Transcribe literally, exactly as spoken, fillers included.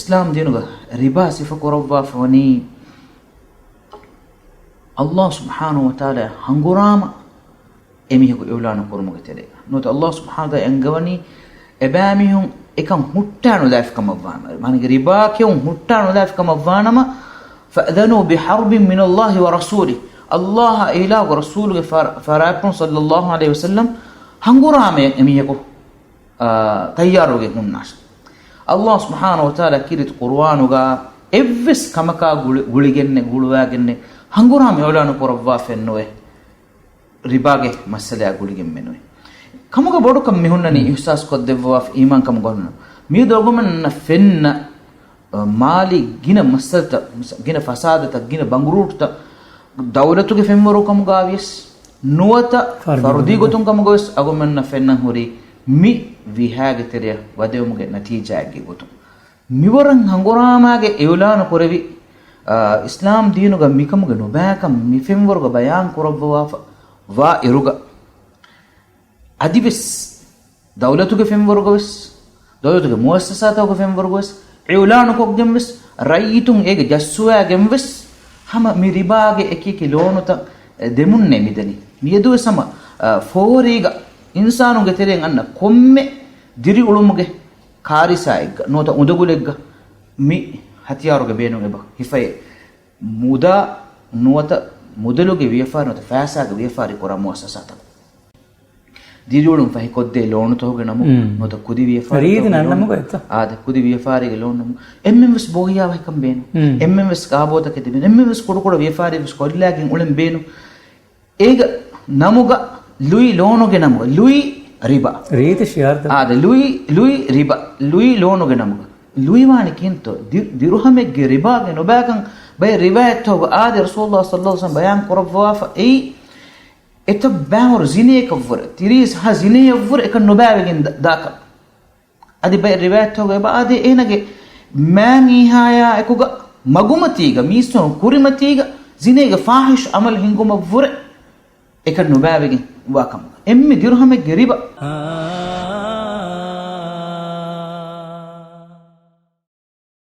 އިސްލާމް ދީނުގަ ރިބާ ސިފަކުރައްވާފަ ވަނީ، ﷲ ސުބްޙާނަހޫ ވަތަޢާލާ ހަނގުރާމަ އެމީހަކު އިޢުލާނު ކުރުމުގެ ތެރޭގަ. ނުވަތަ ﷲ ސުބްޙާނަހޫ ވަތަޢާލާ އެންގަވަނީ އެބައިމީހުން އެކަން ހުއްޓާނުލާފިކަމަށްވާނަމަ، މާނައީގެ ރިބާ ކެއުން ހުއްޓާނުލާފިކަމަށްވާނަމަ، فأذنوا بحرب من الله ورسوله، ﷲ އާ އެ އިލާހުގެ ރަސޫލުގެ ފަރާތުން ޞައްލައްލާހު ޢަލައިހި ވަސައްލަމް ހަނގުރާމަޔަށް އެމީހަކު އާ، ތައްޔާރުވެގެން ހުންނާށޭ. ﷲ ސުބްޙާނަހޫ ވަތަޢާލާ ކީރިތި ޤުރުއާނުގަ އެއްވެސް ކަމަކާ ގުޅި-، ގުޅިގެންނެއް ގުޅުވާގެންނެއް ހަނގުރާމަ އިޢުލާނު ކުރައްވާފައެއްނުވޭ. ރިބާގެ މައްސަލައާ ގުޅިގެންމެނުވެ. ކަމުގަ ބޮޑުކަން މި ހުންނަނީ އިޙްސާސް ކޮށްދެއްވާފަ އީމާންކަމުގަ ހުންނަ. މިއަދު އަޅުގަނޑުމެންނަށް ފެންނަ މާލީ ގިނަ މައްސަލަތައް، ގިނަ ފަސާދަތައް، ގިނަ ބަނގުރޫޓުތައް، ދައުލަތުގެ ފެންވަރު ކަމުގައިވިޔަސް، ނުވަތަ ފަރުދީ ފަރުދީ ގޮތުން ކަމުގަވެސް އަޅުގަނޑުމެންނަށް ފެންނަން ހުރީ މި ވިހާގެ ތެރެއަށް ވަދެވުމުގެ ނަތީޖާއެއްގެ ގޮތުން. މިވަރަށް ހަނގުރާމާގެ އިޢުލާނު ކުރެވި، އާ، އިސްލާމް ދީނުގަ މިކަމުގެ ނުބައިކަން މި ފެންވަރުގަ ބަޔާން ކުރައްވަވާފަ ވާ އިރުގަ، އަދިވެސް ދައުލަތުގެ ފެންވަރުގަވެސް، ދައުލަތުގެ މުއައްސަސާތަކުގެ ފެންވަރުގަވެސް އިޢުލާނުކޮށްގެންވެސް، ރައްޔިތުން އޭގެ ޖައްސުވާގެންވެސް، ހަމަ މި ރިބާގެ އެކިއެކި ލޯނުތައް ދެމުންނޭ މިދަނީ. މިއަދުވެސް ހަމަ، އަ، ފޯރީގަ އިންސާނުންގެ ތެރެއިން އަންނަ ކޮންމެ ދިރިއުޅުމުގެ ކާރިސާއެއްގަ ނުވަތަ އުނދަގުލެއްގަ މި ހަތިޔާރުގެ ބޭނުން އެބަ ހިފައޭ. މުދާ ނުވަތަ މުދަލުގެ ވިޔަފާރި ނުވަތަ ފައިސާގެ ވިޔަފާރި ކުރާ މުއައްސަސާތައް. ދިރިއުޅުން ފަހިކޮށްދޭ ލޯނުތަކުގެ ނަމުން، މް. ނުވަތަ ކުދި ވިޔަފާރިތަކުގެ ރީތި ނަން ލޯނު-، ނަމުގަ އެއްތަ؟ އާދެ، ކުދި ވިޔަފާރީގެ ލޯނު ނަމުން. އެންމެންވެސް ބޯހިޔާވަހިކަން ބޭނުން. މް. އެންމެންވެސް ގާބޯތަކެއް ދެބޭނު. އެންމެންވެސް ކުޑަކުޑަ ވިޔަފާރިވެސް ކޮށްލާގެން އުޅެން ބޭނުން. އޭގެ ނަމުގަ ލުއި ލޯނުގެ ނަމުގަ ލުއި ރިބާ. ރީތި ޝިޢާރުތައް. އާދެ، ލުއި، ލުއި ރިބާ. ލުއި ލޯނުގެ ނަމުގަ. ލުއި ވާނީ ކިހިނެއްތޯ؟ ދި-، ދިރުހަމެއްގެ ރިބާގެ ނުބައިކަން ބައެއް ރިވާޔަތްތަކުގަ އާދެ، ރަސޫލުﷲ ޞައްލަﷲު ޢަލައިހި ވަސައްލަމް ބަޔާން ކުރައްވާފަ އެއީ، އެތައް ބައިވަރު ޒިނޭކަށްވުރެ، ތިރީސް ހަ ޒިނޭއަށްވުރެ އެކަން ނުބައިވެގެން ދ-، ދާކަށް. އަދި ބައެއް ރިވާޔަތްތަކުގަ އެބަ އާދޭ، އޭނަގެ މާތް މީހާޔާ އެކުގަ މަގުމަތީގަ، މީސްތަކުން ކުރިމަތީގަ ޒިނޭގެ ފާޙިޝް ޢަމަލު ހިންގުމަށްވުރެ އެކަން ނުބައިވެގެން ވާކަމުގަ. އެންމެ ދިރުހަމެއްގެ ރިބާ.